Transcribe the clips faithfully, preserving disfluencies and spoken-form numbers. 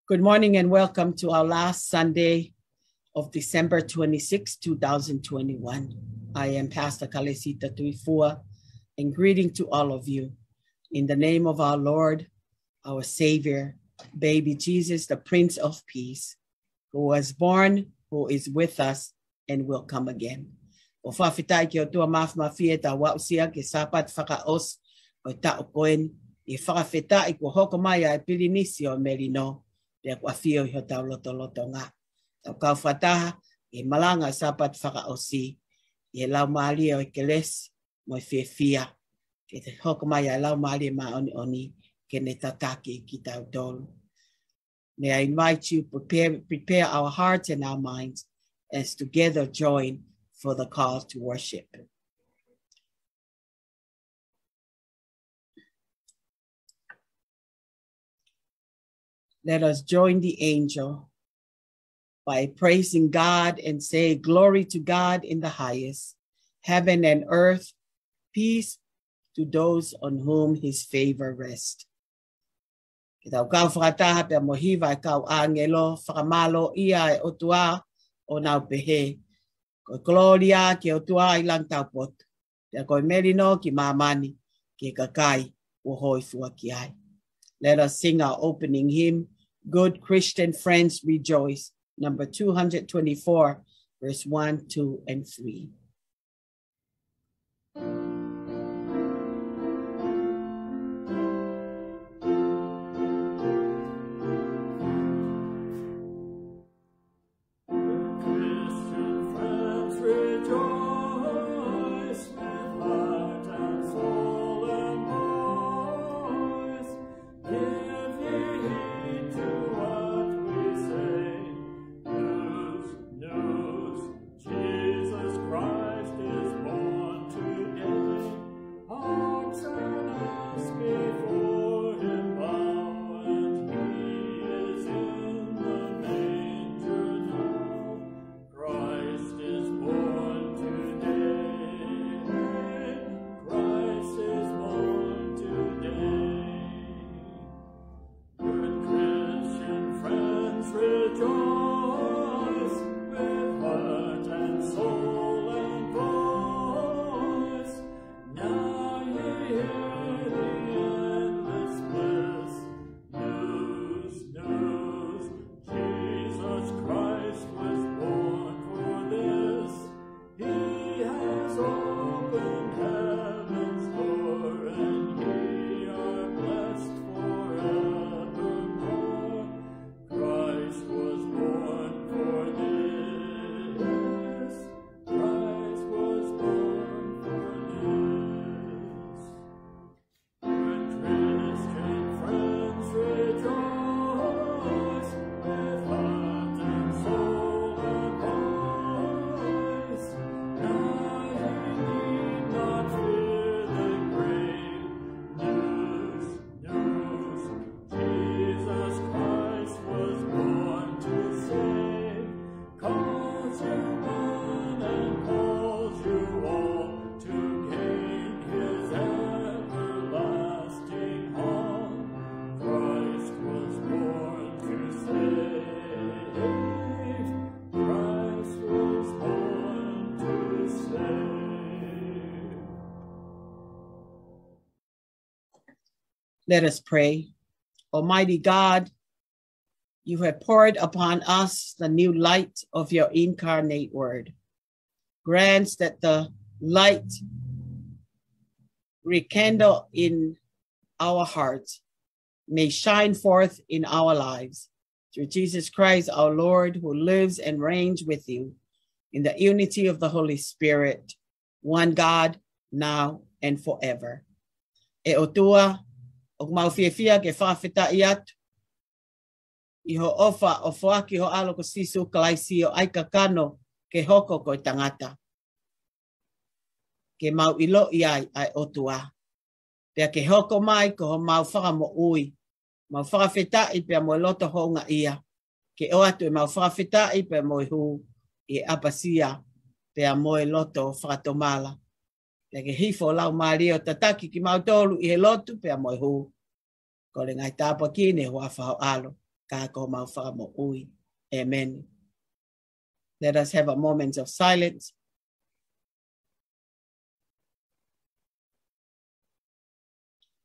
Good morning and welcome to our last Sunday of December twenty-sixth, two thousand twenty-one. I am Pastor Kalesita Tuifua, and greeting to all of you in the name of our Lord, our Savior, baby Jesus, the Prince of Peace, who was born, who is with us, and will come again. ʻOku fakafetaʻi ki he ʻOtua Māfimafi ʻetau aʻusia ki he Sāpate fakaʻosi ʻo e taʻu ko eni, ʻi he fakafetaʻi kuo hoko mai ʻa e pilinisi ʻo e melino, pea kuo ʻafio ʻi hotau lotolotonga. Tau kau fakataha ʻi he malanga ʻo e Sāpate fakaʻosi, ʻi he laumālie ʻo e kelesi mo e fiefia, ke te hoko mai ʻa e Laumālie Māʻoniʻoni ke ne tataki kitautolu. May I invite you to prepare, prepare our hearts and our minds as together join for the call to worship. Let us join the angel by praising God and say, "Glory to God in the highest, heaven and earth, peace to those on whom his favor rests." Ke tau kau fakataha pea mo e hiva ʻa e kau ʻāngelo, fakamālōʻia ʻa e ʻOtua, ʻo nau pehē: Ko e kolōlia ki he ʻOtua ʻi he langi taupotu, pea ko e melino ki māmani, ki he kakai kuo hōifua ki ai. Let us sing our opening hymn, Good Christian Friends Rejoice, number two hundred twenty-four, verse one, two, and three. Christian friends, rejoice with heart and soul and voice. Give ye heed to what we say. News, news, Jesus Christ is born today. Oxen and ass before him bow, and he is in the manger now. Christ is born today. Christ is born today. Good Christian friends, rejoice with heart and soul and voice. Now ye hear the endless bliss. News, news, Jesus Christ was born for this. He has opened heaven's door, and we are blessed forevermore. Christ was born for this. Christ was born for this. Good Christian friends, rejoice with heart and soul and voice. Now ye need not fear the grave. News, news, Jesus Christ was born to save. Calls you one and calls you all to gain his everlasting home. Christ was born to save. Christ was born to save. Let us pray. Almighty God, you have poured upon us the new light of your incarnate word. Grant that the light rekindled in our hearts may shine forth in our lives through Jesus Christ our Lord, who lives and reigns with you in the unity of the Holy Spirit, one God, now and forever. ʻE ʻOtua, ʻoku mau fiefia ke fakafetaʻi atu ʻi hoʻo ʻofa ʻo foaki ho ʻAlo ko Sīsū Kalaisi ʻo ʻai kakano ke hoko ko e tangata, ke mau ʻiloʻi ai ʻa e ʻOtua, pea ke hoko mai ko homau Fakamoʻui. Mau fakafetaʻi pea mo e loto houngaʻia, ke ʻoatu ʻemau fakafetaʻi pea mo e hū ʻi he ʻapasia pea mo e loto fakatomala. Pea ke hifo ho Laumālie ʻo tataki kimautolu ʻi he lotu pea mo e hū. Kole ngaahi tāpuaki ni ʻi he huafa ho ʻAlo, ka ko homau Fakamoʻui. Amen. Let us have a moment of silence.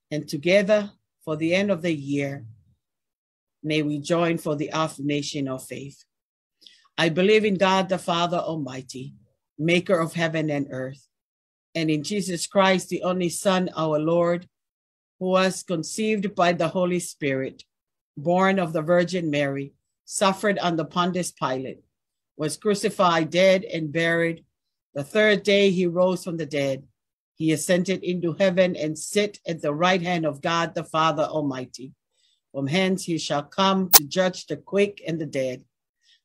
And together, for the end of the year, may we join for the affirmation of faith. I believe in God the Father Almighty, maker of heaven and earth, and in Jesus Christ, the only Son, our Lord, who was conceived by the Holy Spirit, born of the Virgin Mary, suffered under Pontius Pilate, was crucified, dead, and buried. The third day he rose from the dead. He ascended into heaven and sit at the right hand of God the Father Almighty. From hence he shall come to judge the quick and the dead.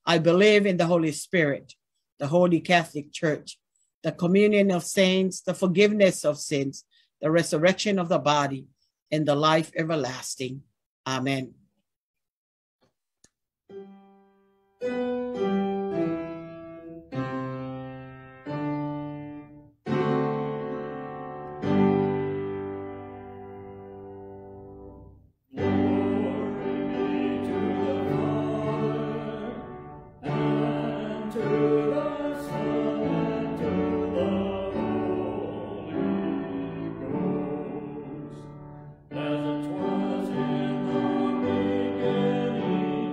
I believe in the Holy Spirit, the Holy Catholic Church, the communion of saints, the forgiveness of sins, the resurrection of the body, and the life everlasting. Amen. Glory be to the Father, and to the Son, and to the Holy Ghost, as it was in the beginning,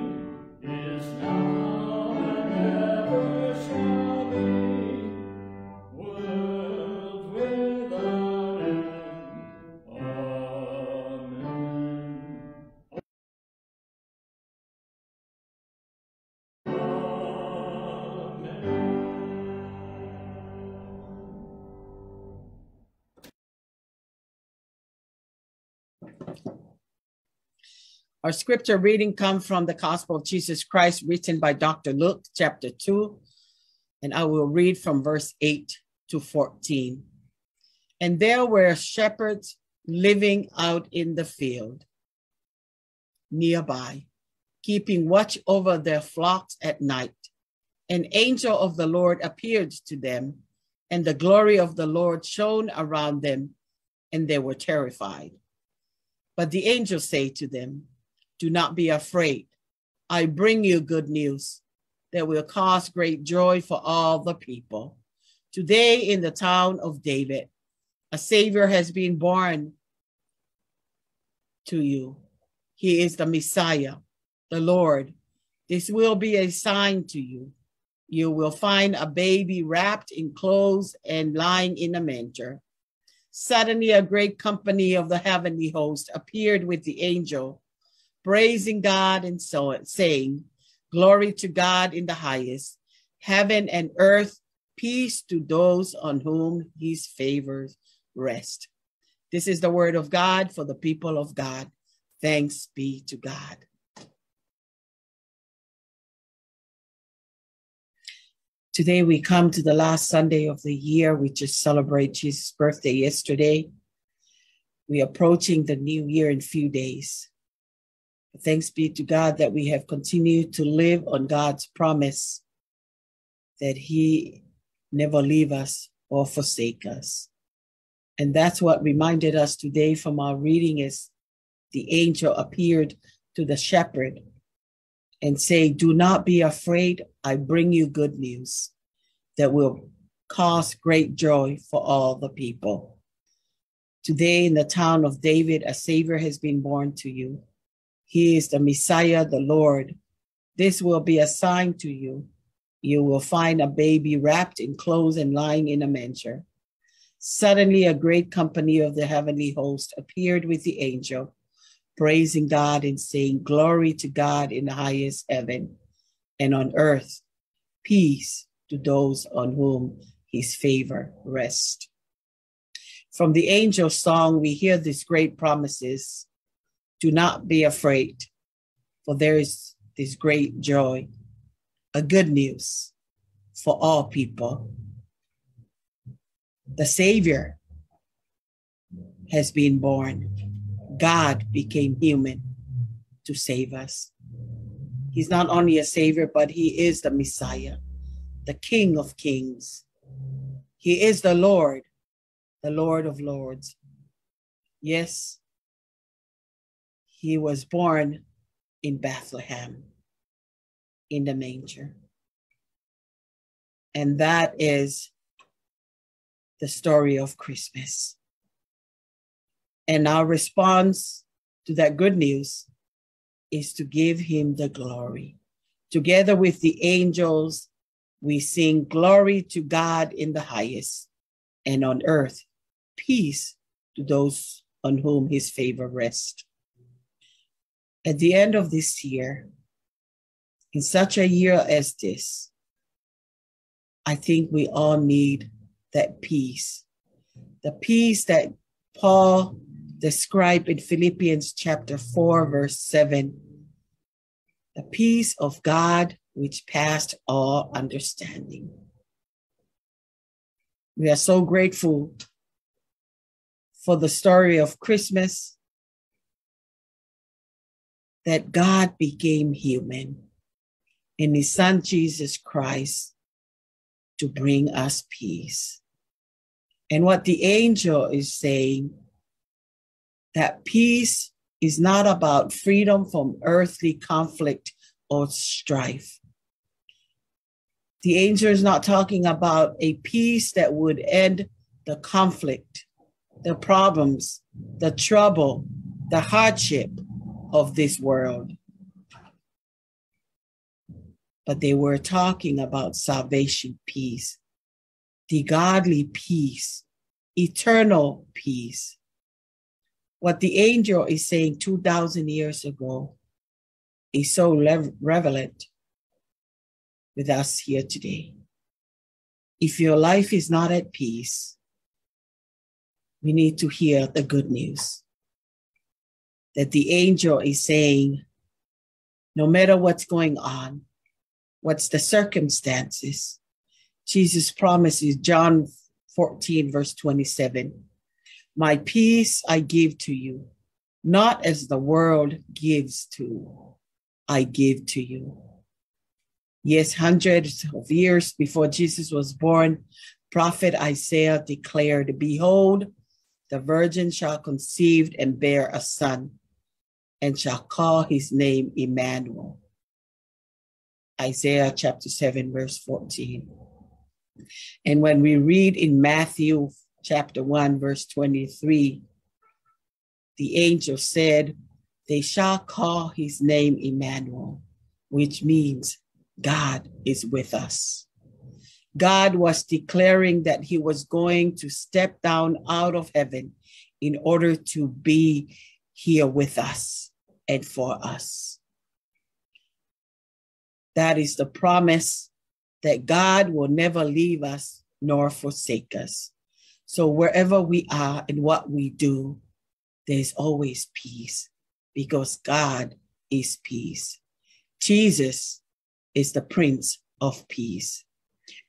is now, and ever shall be, world without end. Amen. Our scripture reading comes from the Gospel of Jesus Christ, written by Doctor Luke, chapter two, and I will read from verse eight to fourteen. And there were shepherds living out in the field nearby, keeping watch over their flocks at night. An angel of the Lord appeared to them, and the glory of the Lord shone around them, and they were terrified. But the angel said to them, "Do not be afraid. I bring you good news that will cause great joy for all the people. Today in the town of David, a Savior has been born to you. He is the Messiah, the Lord. This will be a sign to you. You will find a baby wrapped in clothes and lying in a manger." Suddenly, a great company of the heavenly host appeared with the angel, praising God and so, saying, "Glory to God in the highest, heaven and earth, peace to those on whom his favors rest." This is the word of God for the people of God. Thanks be to God. Today we come to the last Sunday of the year. We just celebrate Jesus' birthday yesterday. We're approaching the new year in few days. But thanks be to God that we have continued to live on God's promise that he never leave us or forsake us. And that's what reminded us today from our reading is the angel appeared to the shepherd and say, "Do not be afraid. I bring you good news that will cause great joy for all the people. Today in the town of David, a Savior has been born to you. He is the Messiah, the Lord. This will be a sign to you. You will find a baby wrapped in clothes and lying in a manger." Suddenly, a great company of the heavenly host appeared with the angel, praising God and saying, "Glory to God in the highest heaven, and on earth, peace to those on whom his favor rests." From the angel's song, we hear these great promises. Do not be afraid, for there is this great joy, a good news for all people. The Savior has been born. God became human to save us. He's not only a Savior, but he is the Messiah, the King of Kings. He is the Lord, the Lord of Lords. Yes, he was born in Bethlehem, in the manger. And that is the story of Christmas. And our response to that good news is to give him the glory. Together with the angels, we sing, "Glory to God in the highest, and on earth, peace to those on whom his favor rests." At the end of this year, in such a year as this, I think we all need that peace. The peace that Paul described in Philippians chapter four, verse seven. The peace of God which passed all understanding. We are so grateful for the story of Christmas, that God became human in his son Jesus Christ to bring us peace. And what the angel is saying, that peace is not about freedom from earthly conflict or strife. The angel is not talking about a peace that would end the conflict, the problems, the trouble, the hardship of this world. But they were talking about salvation peace, the godly peace, eternal peace. What the angel is saying two thousand years ago is so lev-, relevant with us here today. If your life is not at peace, we need to hear the good news that the angel is saying, no matter what's going on, what's the circumstances, Jesus promises, John fourteen, verse twenty-seven, "My peace I give to you, not as the world gives to, I give to you." Yes, hundreds of years before Jesus was born, prophet Isaiah declared, "Behold, the virgin shall conceive and bear a son, and shall call his name Emmanuel." Isaiah chapter seven, verse fourteen. And when we read in Matthew chapter one, verse twenty-three, the angel said, "They shall call his name Emmanuel," which means God is with us. God was declaring that he was going to step down out of heaven in order to be here with us and for us. That is the promise that God will never leave us nor forsake us. So wherever we are and what we do, there's always peace, because God is peace. Jesus is the Prince of Peace.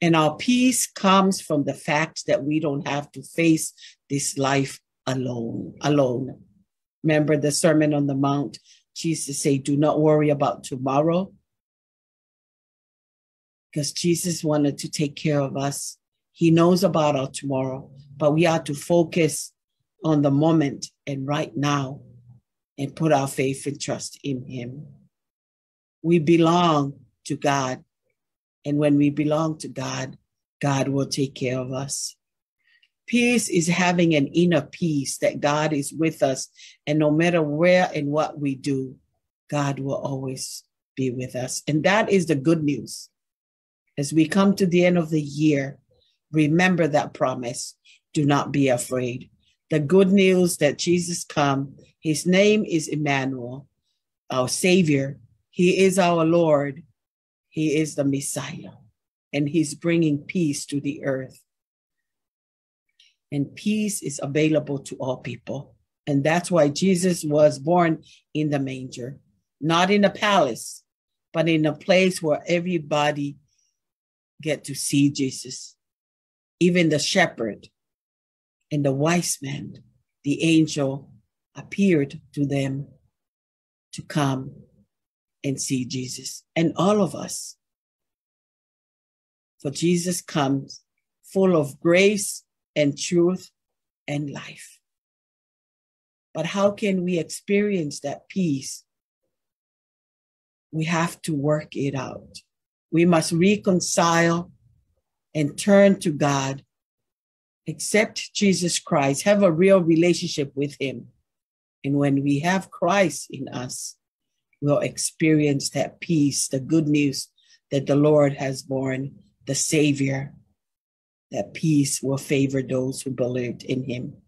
And our peace comes from the fact that we don't have to face this life alone, alone. Remember the Sermon on the Mount? Jesus said, "Do not worry about tomorrow," because Jesus wanted to take care of us. He knows about our tomorrow, but we are to focus on the moment and right now and put our faith and trust in him. We belong to God. And when we belong to God, God will take care of us. Peace is having an inner peace that God is with us, and no matter where and what we do, God will always be with us. And that is the good news. As we come to the end of the year, remember that promise. Do not be afraid. The good news that Jesus come, his name is Emmanuel, our Savior. He is our Lord. He is the Messiah. And he's bringing peace to the earth. And peace is available to all people. And that's why Jesus was born in the manger, not in a palace, but in a place where everybody get to see Jesus. Even the shepherd and the wise men, the angel appeared to them to come and see Jesus. And all of us. For Jesus comes full of grace and truth and life. But how can we experience that peace? We have to work it out. We must reconcile and turn to God, accept Jesus Christ, have a real relationship with him. And when we have Christ in us, we'll experience that peace, the good news that the Lord has born, the Savior. That peace will favor those who believed in him.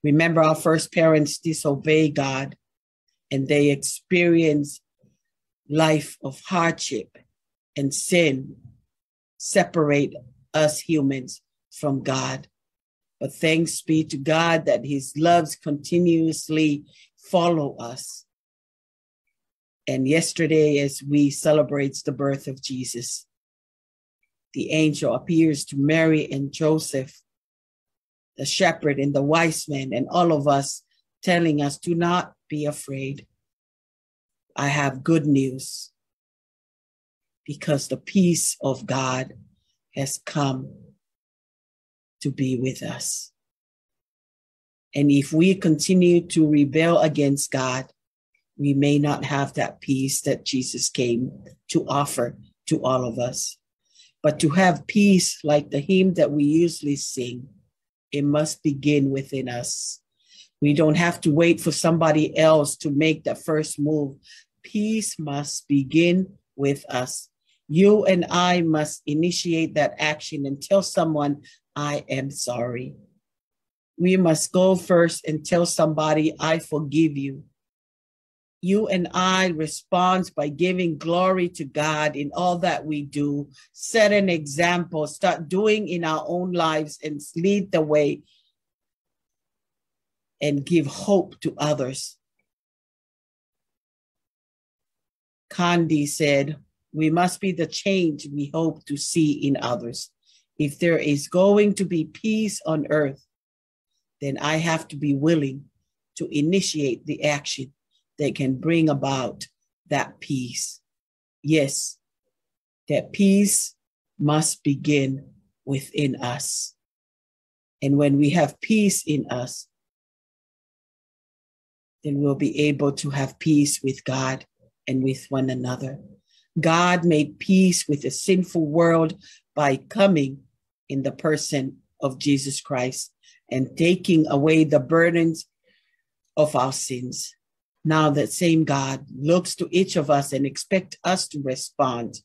Remember, our first parents disobeyed God, and they experienced life of hardship and sin separate us humans from God. But thanks be to God that his loves continuously follow us. And yesterday, as we celebrate the birth of Jesus, the angel appears to Mary and Joseph, the shepherd and the wise men, and all of us, telling us, "Do not be afraid. I have good news," because the peace of God has come to be with us. And if we continue to rebel against God, we may not have that peace that Jesus came to offer to all of us. But to have peace like the hymn that we usually sing, it must begin within us. We don't have to wait for somebody else to make the first move. Peace must begin with us. You and I must initiate that action and tell someone, "I am sorry." We must go first and tell somebody, "I forgive you." You and I respond by giving glory to God in all that we do. Set an example. Start doing in our own lives and lead the way and give hope to others. Gandhi said, "We must be the change we hope to see in others. If there is going to be peace on earth, then I have to be willing to initiate the action that can bring about that peace." Yes, that peace must begin within us. And when we have peace in us, then we'll be able to have peace with God and with one another. God made peace with the sinful world by coming in the person of Jesus Christ and taking away the burdens of our sins. Now that same God looks to each of us and expects us to respond.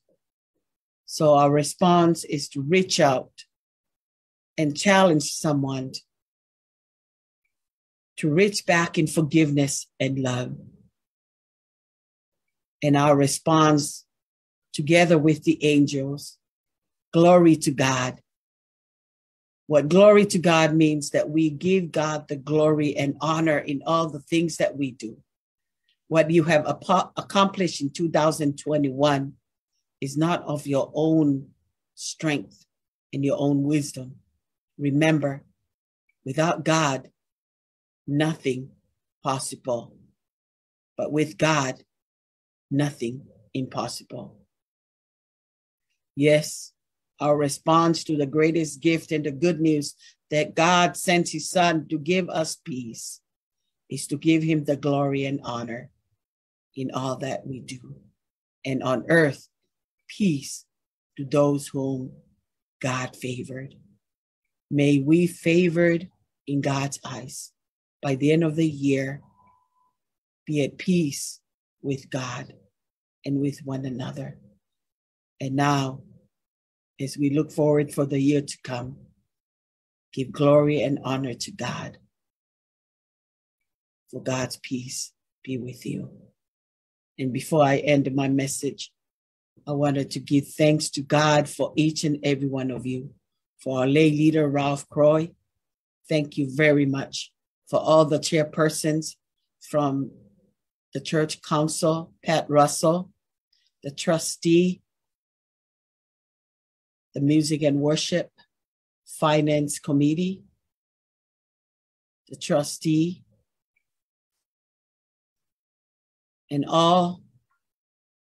So our response is to reach out and challenge someone to reach back in forgiveness and love. And our response, together with the angels, glory to God. What glory to God means, that we give God the glory and honor in all the things that we do. What you have apo-, accomplished in two thousand twenty-one is not of your own strength and your own wisdom. Remember, without God, nothing possible. But with God, nothing impossible. Yes, our response to the greatest gift and the good news that God sent his son to give us peace is to give him the glory and honor in all that we do. And on earth, peace to those whom God favored. May we favored in God's eyes by the end of the year be at peace with God and with one another. And now, as we look forward for the year to come, give glory and honor to God. For God's peace be with you. And before I end my message, I wanted to give thanks to God for each and every one of you, for our lay leader, Ralph Croy. Thank you very much. For all the chairpersons from the church council, Pat Russell, the trustee, the music and worship, finance committee, the trustee, and all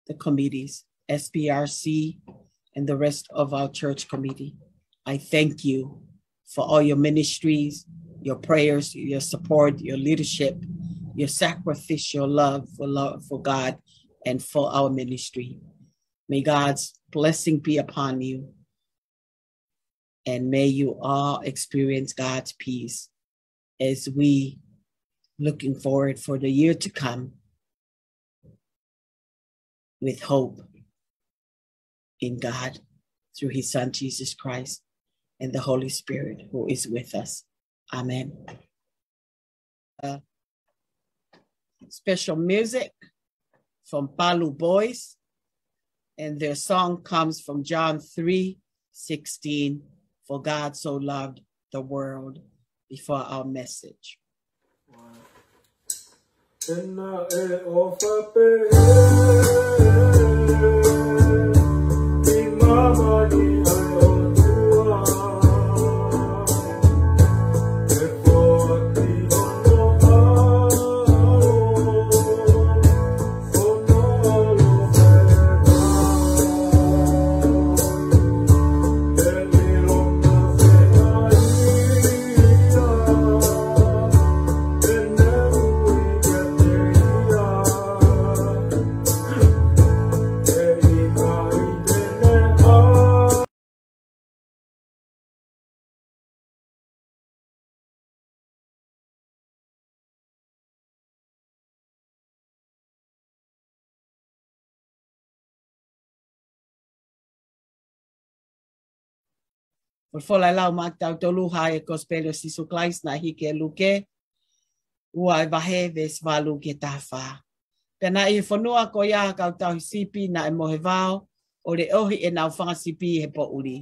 the committees, S P R C, and the rest of our church committee. I thank you for all your ministries, your prayers, your support, your leadership, your sacrificial love for, love for God and for our ministry. May God's blessing be upon you. And may you all experience God's peace as we looking forward for the year to come with hope in God through his Son, Jesus Christ, and the Holy Spirit who is with us. Amen. Uh, special music from Palu Boys, and their song comes from John three sixteen, "For God so loved the world," before our message. Folofola ʻe lau maʻa kitautolu ʻa e Kosipeli ʻo Sīsū Kalaisi naʻe hiki ʻe Luke, ua ʻi he vahe, veesi valu ki he taha fā. Pea naʻe ʻi he fonua ko ia ha kau tauhi sipi naʻe mohe vao, ʻo leʻohi ʻenau fanga sipi ʻi he poʻuli.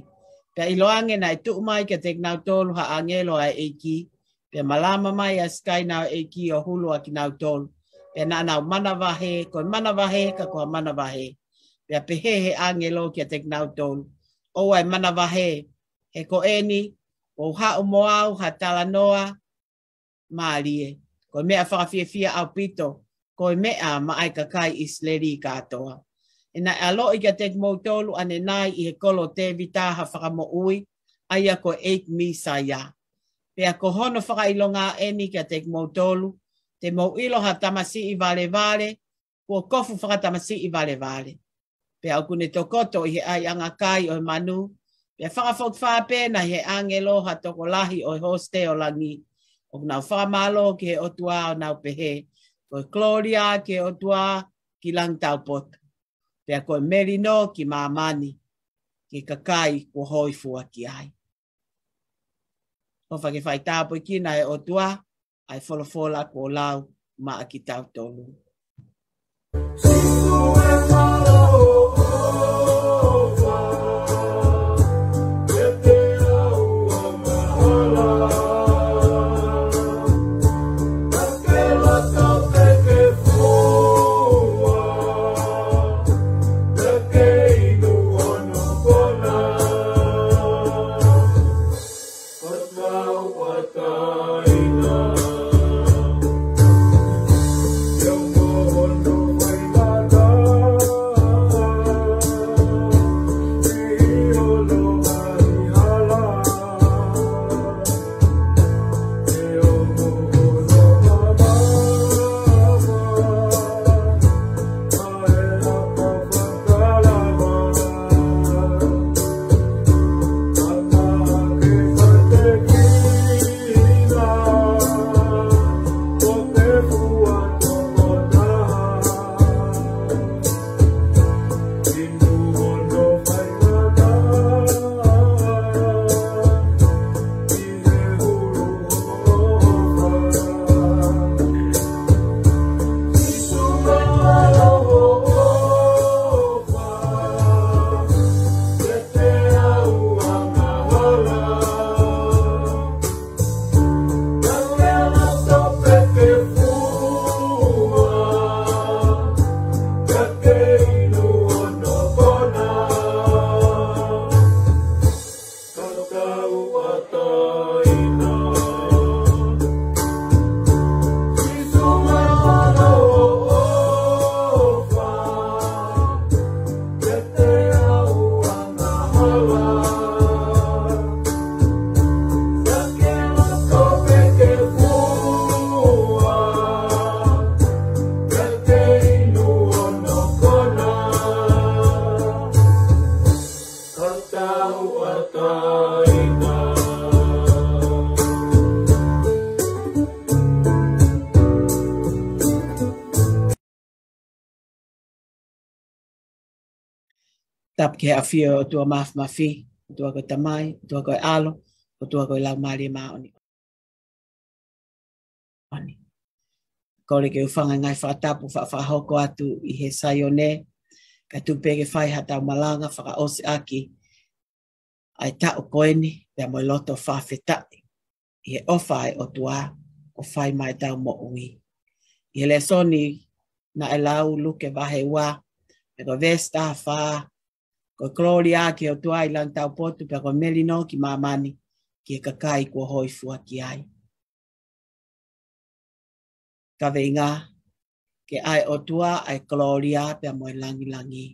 Pea ʻiloange naʻe tuʻu mai kiate kinautolu ha ʻāngelo ʻa e ʻEiki, pea malama mai ʻa e sikai naʻe ʻEiki ʻo hulu ʻa kinautolu. Pea naʻa nau manavahē, ko e manavahē ka ko ha manavahē. Pea pehē ʻe he ʻāngelo kiate kinautolu, ʻoua ʻe manavahē, he ko eni, kuo u haʻu mo au ha talanoa mālie, ko e meʻa fakafiefia ʻaupito, ko e meʻa maʻa e kakai ʻIsileli kātoa. He naʻe ʻaloʻi kiate kimoutolu ʻanenai ʻi he kolo ʻo Tēvita ha Fakamoʻui, ʻa ia ko e ʻEiki Mīsaia. Pea ko hono fakaʻilonga eni kiate kimoutolu, te mou ʻilo ha tamasiʻi valevale, kuo kofu fakatamasiʻi valevale. Pea ʻoku ne tokoto ʻi he ʻaiʻanga kai ʻo e manu, pea fakafokifā pē ʻe he ʻāngelo ha tokolahi ʻo e hosite ʻo langi, ʻoku nau fakamālō ki he ʻOtua ʻo nau pehē, ko e kolōlia ki he ʻOtua ki langi taupotu, pea ko e melino ki māmani, ki he kakai kuo hōifua ki ai. ʻOfa ke faitāpuekina ʻe he ʻOtua ʻa e folofola kuo lau maʻa kitautolu. Tapu ki he ʻafio ʻo e ʻOtua Mafimafi, ʻOtua ko e Tamai, ʻOtua ko e ʻAlo, ʻOtua ko e Laumālie Māʻoniʻoni. Kole ke u hūfanga he ngaahi fakatapu faʻa fakahoko atu ʻi he Saione, kae tuku pē ke fai haʻatau malanga fakaʻosi ʻaki ʻa e taʻu ko eni, pea mo e loto fakafetaʻi ʻi he ʻofa ʻa e ʻOtua kuo fai maʻa ʻetau moʻui. ʻI he lēsoni naʻe lau, Luke vahe ua, pea ko e veesi taha fā, ko e kolōlia ki he ʻOtua ʻi langi taupotu, pea ko e melino ki māmani ki he kakai kuo hōifua ki ai. Kaveinga: Ke ʻa e ʻOtua ʻa e kolōlia pea mo e langilangi,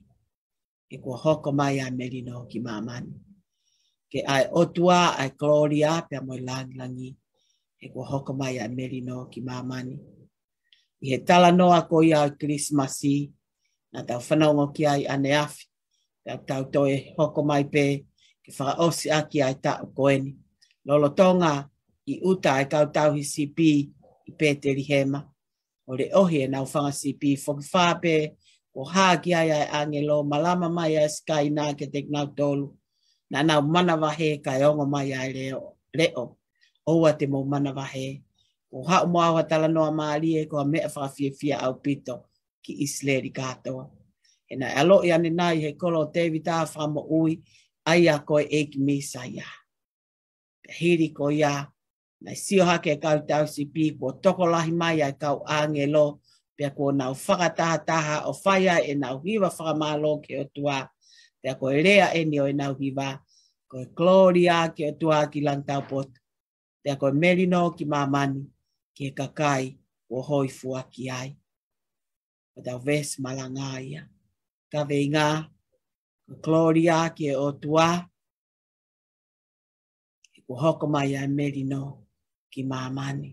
he kuo hoko mai ʻa e melino ki māmani. Ke ʻa e ʻOtua ʻa e kolōlia pea mo e langilangi, he kuo hoko mai ʻa e melino ki māmani. ʻI he talanoa ko ia ʻo e Kilisimasi naʻa tau fanongo ki ai ʻaneafi, pea tau toe hoko mai pē ke fakaʻosi ʻaki ʻa e taʻu ko eni. Lolotonga ʻi ʻuta ʻa e kau tauhi sipi ʻi Petelihema, ʻo leʻohi ʻenau fanga sipi, fokifā pē kuo hā ki ai ʻa e ʻāngelo, malama mai ʻa e sikaina kiate kinautolu, naʻa nau manavahē kae ongo mai ʻa e leʻo, leʻo. ʻOua te mou manavahē. Kuo haʻu mo au ha talanoa mālie, ko ha meʻa fakafiefia ʻaupito ki ʻIsileli kātoa. He naʻe ʻaloʻi ʻanenai ʻi he kolo ʻo Tēvita ha Fakamoʻui, ʻa ia ko e ʻEiki Mīsaia. Pea hili ko ia, naʻe sio hake ʻa e kau tauhi sipi kuo tokolahi mai ʻa e kau ʻāngelo, pea kuo nau fakatahataha ʻo fai ai ʻenau hiva fakamālō ki he ʻOtua. Pea ko e lea eni ʻo ʻenau hiva: Ko e kolōlia ki he ʻOtua ki langi taupotu, pea ko e melino ki māmani ki he kakai kuo hōifua ki ai. Ko ʻetau veesi malanga ia. Kaveinga: Ko e kolōlia ki he ʻOtua, he kuo hoko mai ʻa e melino ki māmani.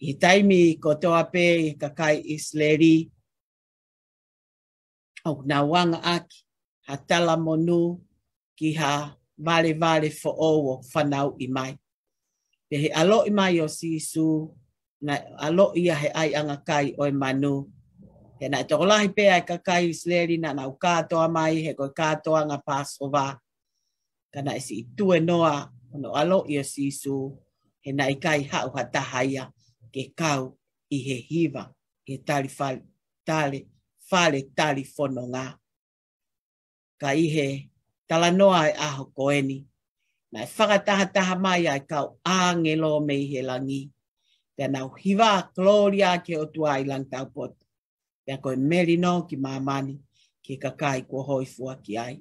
ʻI he taimi kotoa pē ʻi he kakai ʻIsileli, ʻoku nau anga ʻaki ha talamonū ki ha valevale foʻou ʻoku fanauʻi mai. Pea ʻi he ʻaloʻi mai ʻo Sīsū, naʻe ʻaloʻi ia he ʻaiʻanga kai ʻo e manu. He naʻe tokolahi pē ʻa e kakai ʻIsileli naʻa nau kātoa mai, he ko e kātoanga Pāsova. Ka naʻe siʻi tuēnoa hono ʻaloʻi ʻo Sīsū, he naʻe ʻikai haʻu ha taha ia ke kau ʻi he hiva, he tali fale, tale, fale tali fononga. Ka ʻi he talanoa ʻa e ʻaho ko eni, naʻe fakatahataha mai ʻa e kau ʻāngelo mei he langi, pea nau hiva: Kolōlia ki he ʻOtua ʻi langi taupotu, pea ko e melino ki māmani ki he kakai kuo hōifua ki ai.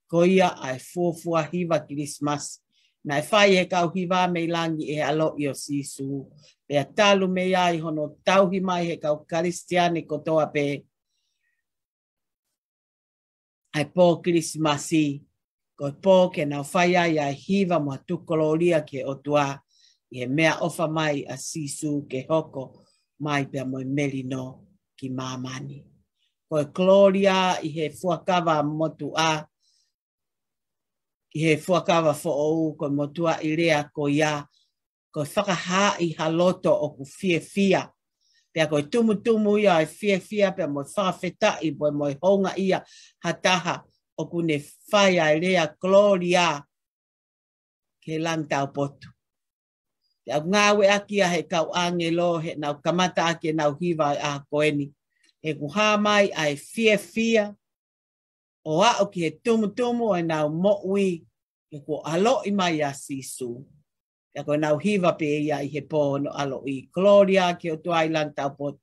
Ko ia ʻa e fuofua hiva Kilisimasi naʻe fai ʻe he kau hiva mei langi ʻi he ʻaloʻi ʻo Sīsū, pea talu mei ai hono tauhi mai ʻe he kau Kalisitiane kotoa pē ʻa e pō Kilisimasi, ko e pō ke nau fai ai ʻa e hiva mo e tuku kolōlia ki he ʻOtua, ʻi he meʻaʻofa mai ʻa Sīsū ke hoko mai pea mo e melino ki māmani. Ko e kolōlia ʻi he Fuakava Motuʻa, ʻi he Fuakava Foʻou, ko e motuʻaʻi lea ko ia, ko e fakahaaʻi ha loto ʻoku fiefia. Pea ko e tumutumu ia ʻo e fiefia, pea mo e fakafetaʻi, pea mo e houngaʻia ha taha ʻoku ne fai ʻa e lea kolōlia ki he langi taupotu. Pea ʻoku ngāueʻaki ia ʻe he kau ʻāngelo heʻenau kamata ʻaki ʻenau hiva ʻi he ʻaho ko eni. He kuo hā mai ʻa e fiefia ʻo aʻu ki he tumutumu ʻo ʻenau moʻui, he kuo ʻaloʻi mai ʻa Sīsū. Pea ko ʻenau hiva pē ia ʻi he pō hono ʻaloʻi: Kolōlia ki he ʻOtua ʻi langi taupotu,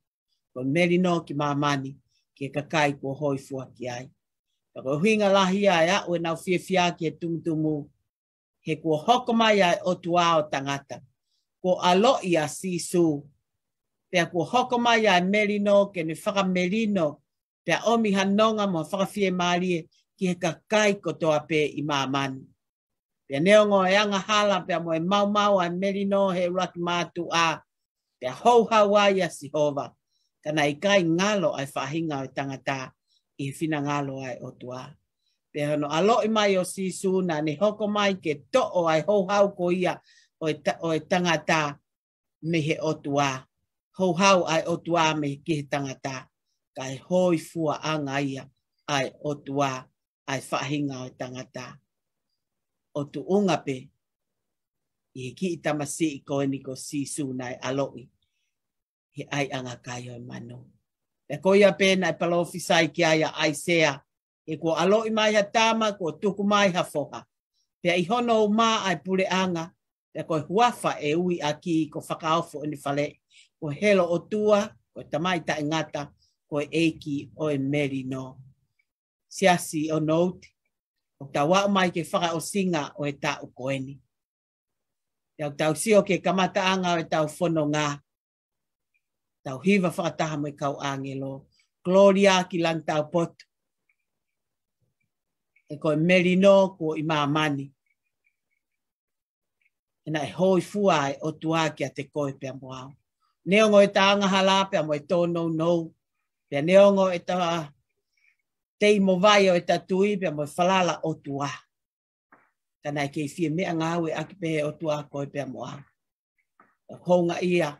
ko e melino ki māmani ki he kakai kuo hōifua ki ai. Pea ko e ʻuhinga lahi ia ʻa e aʻu ʻenau fiefia ki he tumutumu, he kuo hoko mai ʻa e ʻOtua ʻo tangata. Kuo ʻaloʻi ʻa Sīsū, pea kuo hoko mai ʻa e melino ke ne fakamelino, pea ʻomi ha nonga mo e fakafiemālie ki he kakai kotoa pē ʻi māmani. Pea neongo e angahala pea mo e maumau ʻa e melino he ʻuluaki mātuʻa, pea houhau ai ʻa Sihova, ka naʻe ʻikai ngalo ʻa e faʻahinga ʻo e tangata ʻi he finangalo ʻa e ʻOtua. Pea hono ʻaloʻi mai ʻo Sīsū naʻa ne hoko mai ke toʻo ʻa e houhau ko ia ʻo e ta-, ʻo e tangata mei he ʻOtua. Houhau ʻa e ʻOtua mei ki he tangata, kae hōifuaʻanga ia ʻa e ʻOtua ʻa e faʻahinga ʻo e tangata. ʻO tuʻunga pē ʻi he kiʻi tamasiʻi ko eni ko Sīsū naʻe ʻaloʻi he ʻaiʻanga kai ʻo e manu. Pea ko ia pē naʻe palōfisai ki ai ʻa ʻAisea, he kuo ʻaloʻi mai ha tama, kuo tuku mai ha foha. Pea ʻi hono uma ʻa e puleʻanga, pea ko e huafa ʻe ui ʻaki ko Fakaofo ʻEne Faleʻi, ko Helo ʻOtua, ko e Tamai Taʻengata, ko e ʻEiki ʻo e Melino. Siasi ʻo Nouti, ʻoku tau aʻu mai ki he fakaʻosinga ʻo e taʻu ko eni. Pea ʻoku tau sio ki he kamataʻanga ʻo ʻetau fononga. Tau hiva fakataha mo e kau ʻāngelo. Kolōlia ki langi taupotu. He ko e melino kuo ʻi māmani. He naʻe hōifua ʻa e ʻOtua kiate koe pea mo au. Neongo ʻeta angahala pea mo e tōnounou. Pea neongo ʻeta tei mo vai ʻo ʻeta tui pea mo e falala ʻOtua. Ka naʻe kei fie meʻangāue ʻaki pē ʻe he ʻOtua koe pea mo au. ʻOku houngaʻia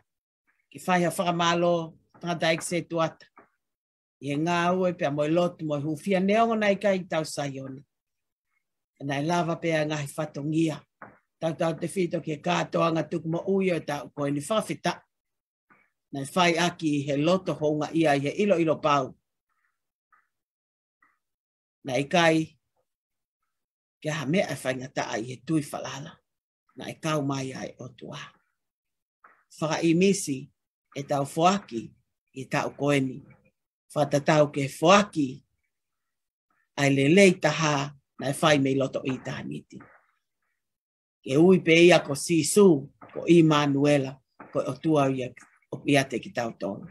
ke fai ha fakamālō, tangataʻeiki sētuata. ʻI he ngāue pea mo e lotu mo e hūfia neongo naʻe ʻikai tau Saione. Ka naʻe lava pē ʻa e ngaahi fatongia. Tautautefito ki he kātoanga tuku moʻui ʻo e taʻu ko eni, fakafetaʻi. Naʻe fai ʻaki he loto houngaʻia ʻi he ʻiloʻilo pau. Naʻe ʻikai ke ʻi ai ha meʻa ʻe faingataʻa ʻi he tui falala. Naʻe kau mai ʻa e ʻOtua. Fakaʻīmisi ʻetau foaki ʻi he taʻu ko eni. Fakatatau ki he foaki ʻa e lelei taha naʻe fai mei loto ʻitāniti. Ke ui pē ia ko Sīsū, ko ʻImanuela, ko e ʻOtua ia, ʻoku ʻiate kitautolu.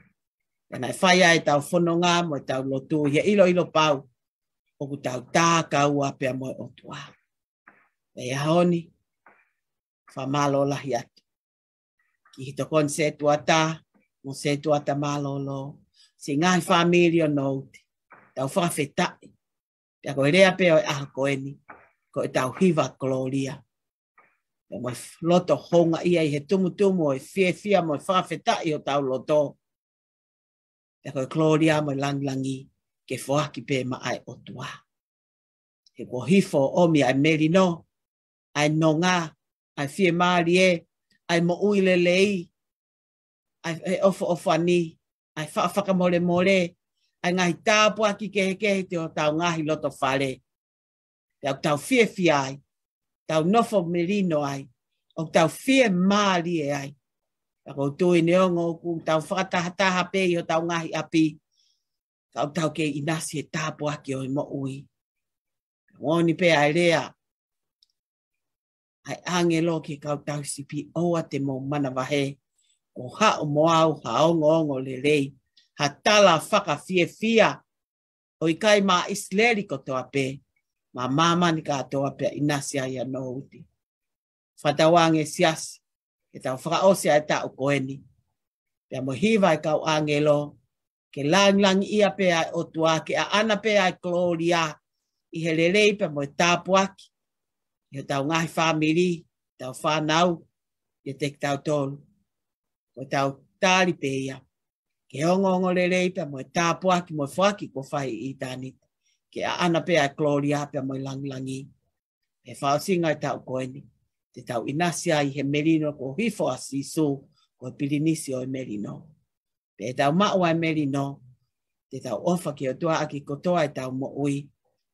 Pea naʻe fai ai ʻetau fononga mo ʻetau lotu ʻi he ʻiloʻilo pau ʻoku tau tākaua pea mo e ʻOtua. Pea ʻi he ʻaho ni, fakamālō lahi atu ki he tokoni sētuata mo e sētuata mālōlō, siʻi ngaahi fāmili ʻo Nouti, tau fakafetaʻi. Pea ko e lea pē ʻo e ʻaho ko eni, ko ʻetau hiva kolōlia. Pea mo e loto houngaʻia ʻi he tumutumu ʻo e fiefia mo e fakafetaʻi ʻo ʻetau loto. Pea ko e kolōlia mo e langilangi ke foaki pē maʻa e ʻOtua. He kuo hifo ʻo ʻomi ʻa e melino, ʻa e nonga, ʻa e fiemālie, ʻa e moʻui lelei, ʻa e ʻofoʻofani, ʻa e faʻa fakamolemole, ʻa e ngaahi tāpuaki kehekehe ʻi hotau ngaahi loto fale. Pea ʻoku tau fiefia ai, tau nofo melino ai, ʻoku tau fiemālie ai. Pea ʻoku ou tui neongo ʻoku tau fakatahataha pē ʻi hotau ngaahi ʻapi, ka ʻoku tau kei ʻinasi he tāpuaki ʻo e moʻui. Moʻoni pē ʻa e lea ʻa e ʻāngelo ki he kau tauhi sipi, ʻoua te mou manavahē, kuo haʻu mo au ha ongoongo lelei, ha tala fakafiefia, ʻo ʻikai maʻa ʻIsileli kotoa pē, maʻa māmani kātoa pea ʻinasi ai ʻa Nouti. Fakatauange siasi, ke tau fakaʻosi ʻa e taʻu ko eni. Pea mo e hiva ʻa e kau ʻāngelo, ke langilangiʻia pē ʻa e ʻOtua, ke ʻaʻana pē ʻa e kolōlia ʻi he lelei pea mo e tāpuaki ʻi hotau ngaahi fāmili, tau fānau, ʻiate kitautolu. Ko ʻetau tali pē ia ki he ongoongo lelei pea mo e tāpuaki mo e foaki kuo fai ʻi ʻitāniti. Ke ʻaʻana pē ʻa e kolōlia pea mo e langilangi. He fakaʻosinga ʻo e taʻu ko eni, te tau ʻinasi ai he melino kuo hifo ʻa Sīsū, ko e pilinisi ʻo e melino. Pea ʻi heʻetau maʻu ʻa e melino, te tau ʻofa ki he ʻOtua ʻaki kotoa ʻetau moʻui,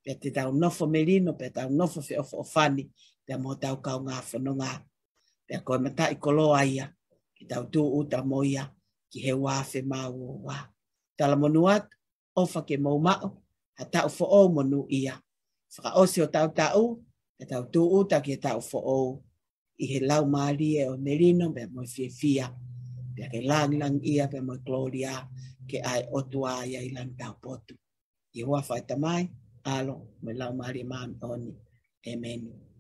pea te tau nofo melino, pea tau nofo feʻofoʻofani, pea mo hotau kaungā fononga. Pea ko e mataʻikoloa ia, ke tau tūʻuta mo ia, ki he ua afe mā ua ua. Talamonū atu, ʻofa ke mou maʻu ha taʻu foʻou monūʻia. Fakaʻosi hotau taʻu, pea tau tūʻuta ki he taʻu foʻou ʻi he laumālie ʻo e melino pea mo e fiefia. Pea ke langilangiʻia pea mo e kolōlia ki he ʻOtua ia ʻi langi taupotu. ʻI he huafa ʻo e Tamai, ʻAlo, mo e Laumālie Māʻoniʻoni. ʻĒmeni.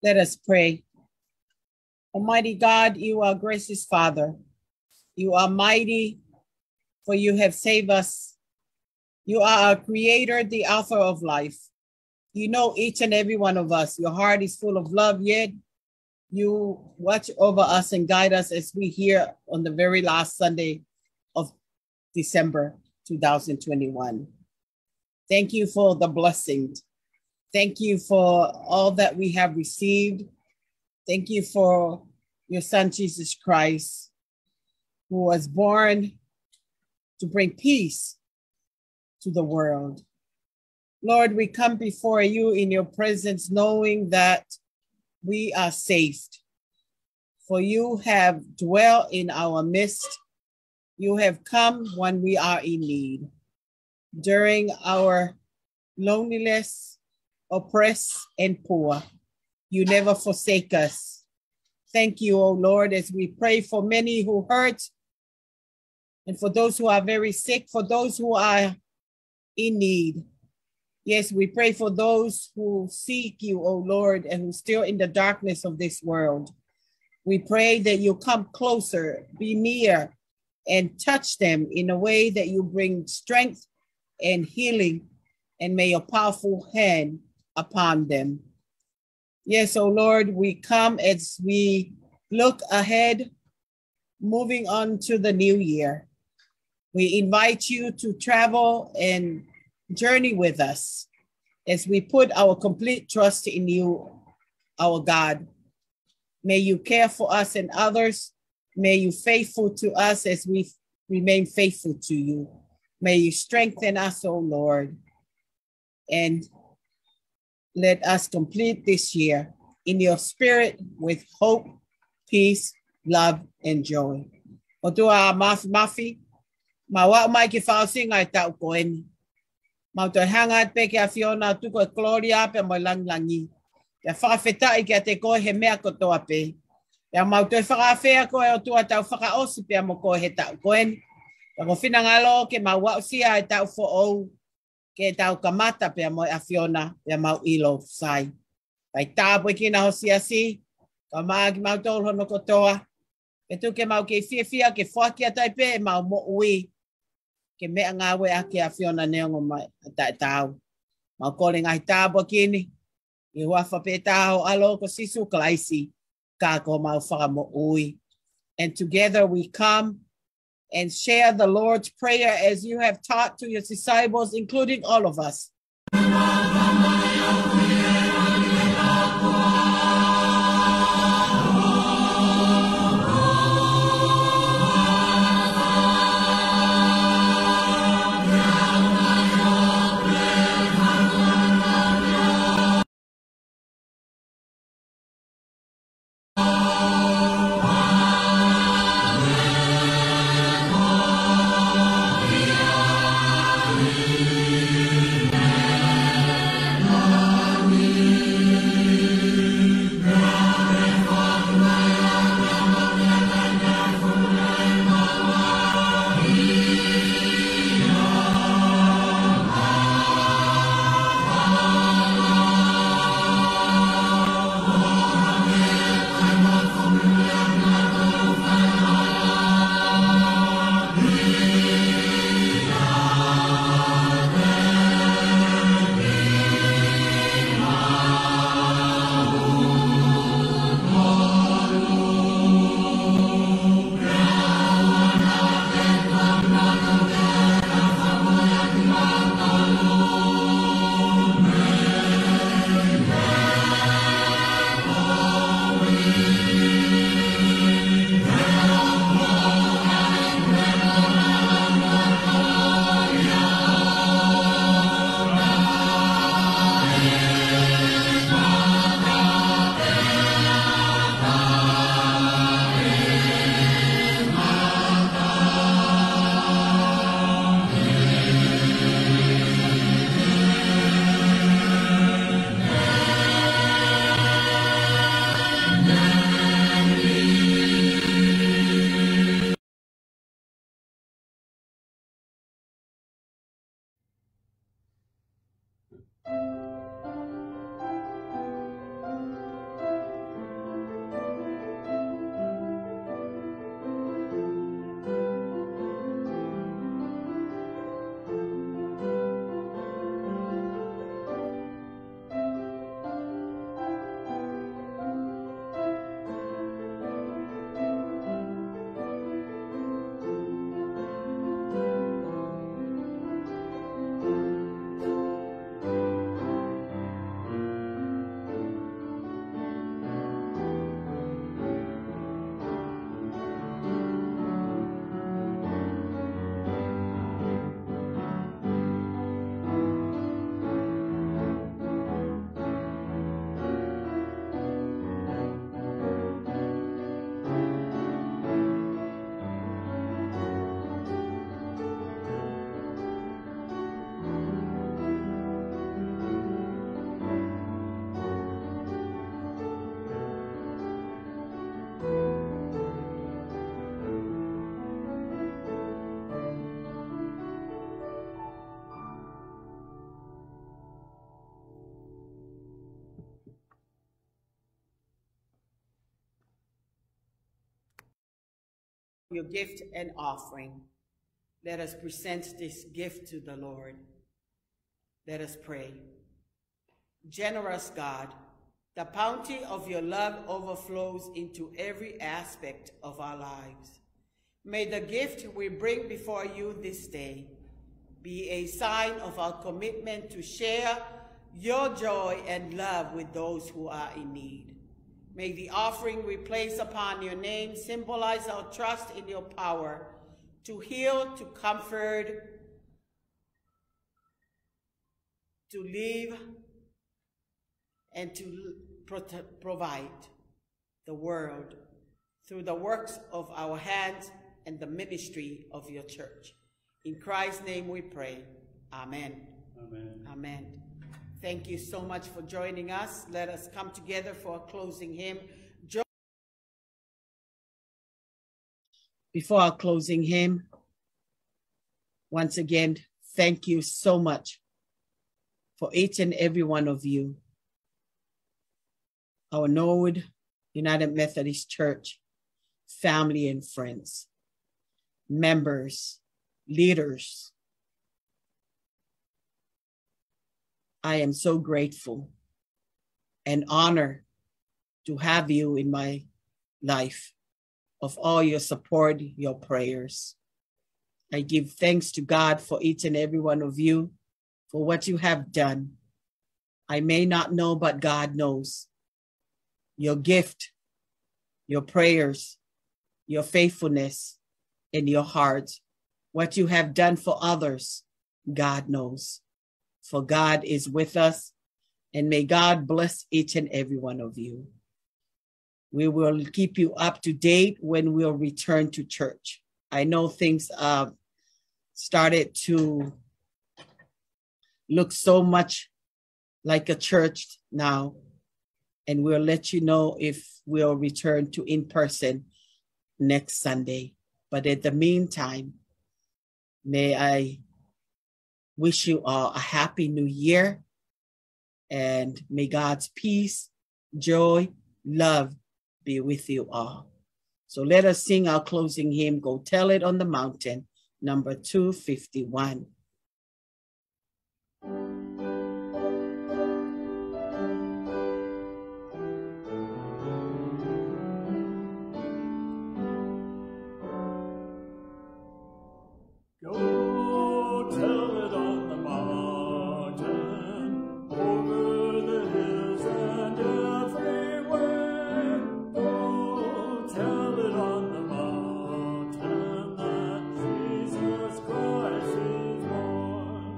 Let us pray. Almighty God, you are gracious Father. You are mighty, for you have saved us. You are our creator, the author of life. You know each and every one of us. Your heart is full of love, yet you watch over us and guide us as we here on the very last Sunday of December two thousand twenty-one. Thank you for the blessing. Thank you for all that we have received. Thank you for your Son, Jesus Christ, who was born to bring peace to the world. Lord, we come before you in your presence, knowing that we are saved. For you have dwelt in our midst. You have come when we are in need. During our loneliness, oppressed, and poor, you never forsake us. Thank you, O Lord, as we pray for many who hurt, and for those who are very sick, for those who are in need. Yes, we pray for those who seek you, O Lord, and who still in the darkness of this world. We pray that you come closer, be near, and touch them in a way that you bring strength and healing, and may your powerful hand upon them. Yes, O Lord, we come as we look ahead, moving on to the new year. We invite you to travel and journey with us as we put our complete trust in you, our God. May you care for us and others. May you faithful to us as we remain faithful to you. May you strengthen us, O Lord. And let us complete this year in your spirit with hope, peace, love, and joy. ʻOtua Mafimafi, mau aʻu mai ki he fakaʻosinga ʻo e taʻu ko eni. Mau toe hanga atu pē ki he ʻAfiona ʻo tuku e kolōlia pea mo e langilangi. Pea fakafetaʻi kiate koe he meʻa kotoa pē. Pea mau toe fakaafeʻi koe ʻOtua ʻetau fakaʻosi pea mo koe he taʻu ko eni. Pea ko ho finangalo ke mau aʻusia e taʻu foʻou, ke tau kamata pea mo e ʻAfiona, pea mau ʻilo sai. Kae tāpuekina ho siasi, kae ʻumaʻā kimautolu hono kotoa. Ke tuku ke mau kei fiefia ke foaki atu ai pē ʻemau moʻui ke meʻangāue ʻaki e ʻAfiona neongo mai ʻa taʻetaau. Mau kole ngaahi tāpuaki ni ʻi he huafa pē taha ho ʻAlo ko Sīsū Kalaisi, ka ko homau Fakamoʻui. And together we come and share the Lord's Prayer as you have taught to your disciples, including all of us. your gift and offering. Let us present this gift to the Lord. Let us pray. Generous God, the bounty of your love overflows into every aspect of our lives. May the gift we bring before you this day be a sign of our commitment to share your joy and love with those who are in need. May the offering we place upon your name symbolize our trust in your power to heal, to comfort, to live, and to prote-, provide the world through the works of our hands and the ministry of your church. In Christ's name we pray. Amen. Amen. Amen. Thank you so much for joining us. Let us come together for a closing hymn. Jo- Before our closing hymn, once again, thank you so much for each and every one of you, our Norwood United Methodist Church family and friends, members, leaders. I am so grateful and honored to have you in my life, of all your support, your prayers. I give thanks to God for each and every one of you, for what you have done. I may not know, but God knows. Your gift, your prayers, your faithfulness, and your heart. What you have done for others, God knows. For God is with us, and may God bless each and every one of you. We will keep you up to date when we'll return to church. I know things, uh, started to look so much like a church now, and we'll let you know if we'll return to in person next Sunday. But at the meantime, may I wish you all a happy new year, and may God's peace, joy, love be with you all. So let us sing our closing hymn, Go Tell It on the Mountain, number two fifty-one. Go tell it on the mountain, over the hills and everywhere. Go tell it on the mountain that Jesus Christ is born.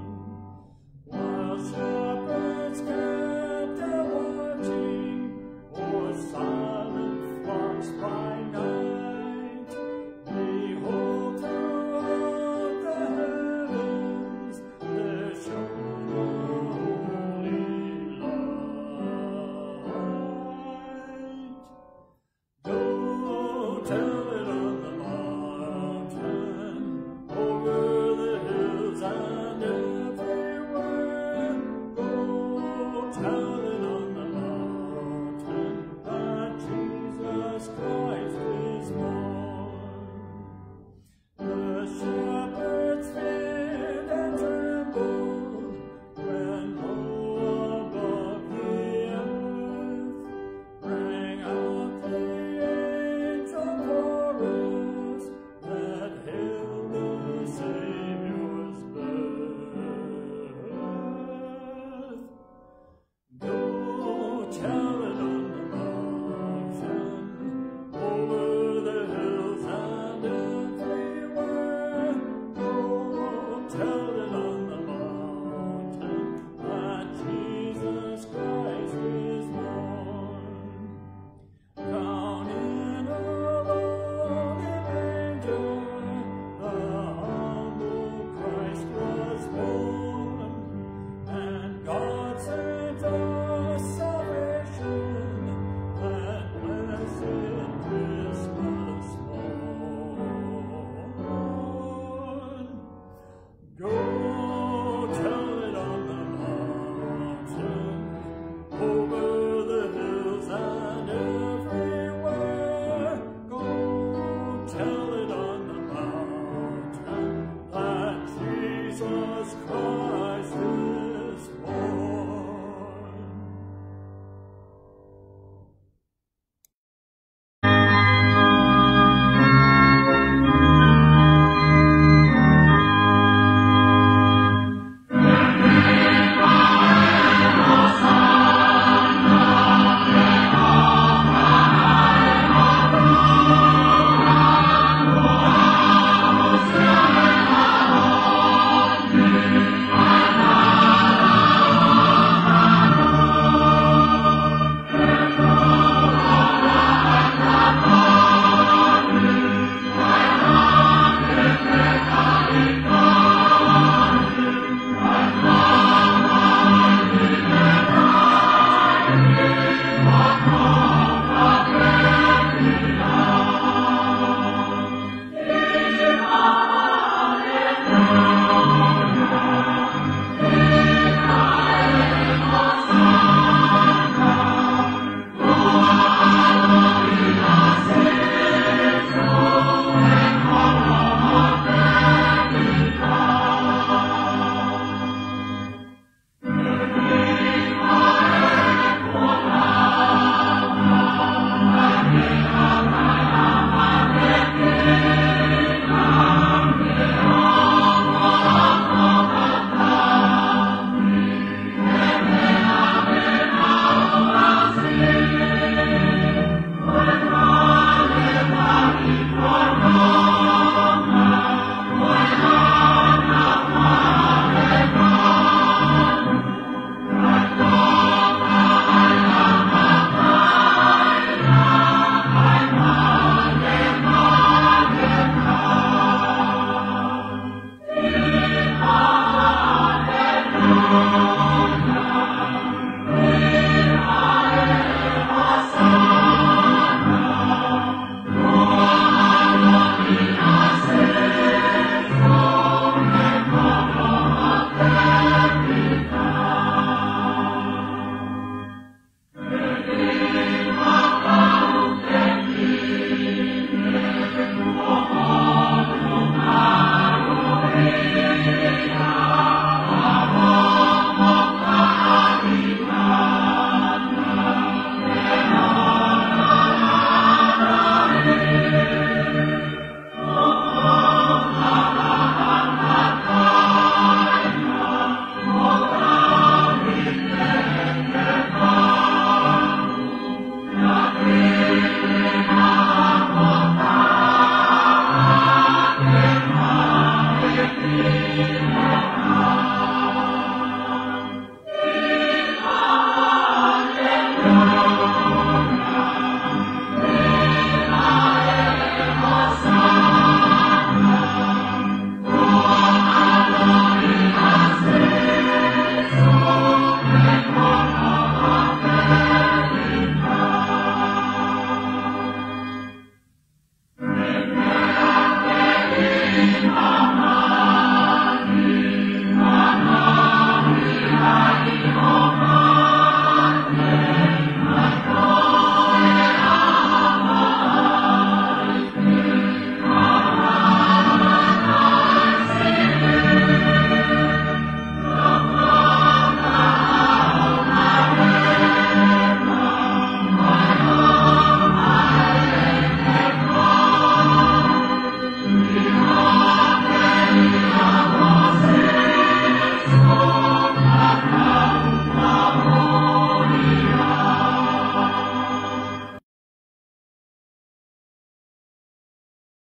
While shepherds kept their watching o'er silent flocks by night, behold, throughout the heavens there shone a holy light. Go tell it on the mountain, over the hills and everywhere. Go tell it on the mountain that Jesus Christ is born. The shepherds feared and trembled when lo, above the earth rang out the angel chorus that hailed the Savior's birth. Go tell